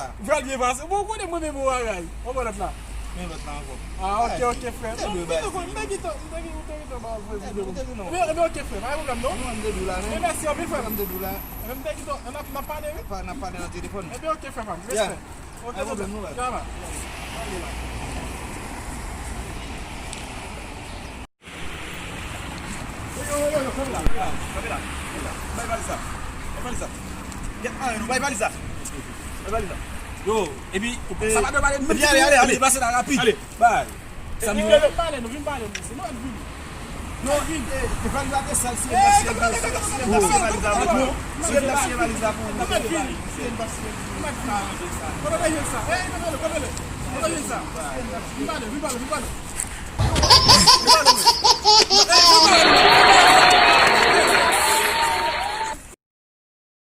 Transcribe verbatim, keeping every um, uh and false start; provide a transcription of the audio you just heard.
sa. Pral byen pase. Bon, ou konnen mwen menm ou bagay. Ou konn lòt la. Men lòt la ankò. Ah, ok, ok, frè. Non, m te gentan, m te gentan, m te gentan ba w vre. Ebyen, ebyen, ok, frè, pa gen pwoblèm, non. Mwen, m te di w la, men. Men mèsi anpil, frè. M te di w la. Ebyen, m te gentan, n ap, n ap pale, wi. N ap pale nan telefòn. Ebyen, ok, frè, pa gen pwoblèm. Respè. Ok, pa gen pwoblèm, non, baz. Yo, yo, yo, yo, kanpe la, kanpe la, kanpe la. Bay valiz la. Bay valiz la. Bay valiz la. Bay valiz la. Yo, epi, sa pa dwe pale, menm si ale, ale, ale. Pase la rapid. Ale. Bay. Sa nou vin pale, nou vin pale, nou. Se nou vin. Non, vin. E valiz la te sal, si e valiz la, si e valiz la pou ou. Si e valiz la pou ou. Kote w te jwenn sa? Ey, kote w te jwenn sa? Kote w te jwenn sa? Vin pale, vin pale, vin pale.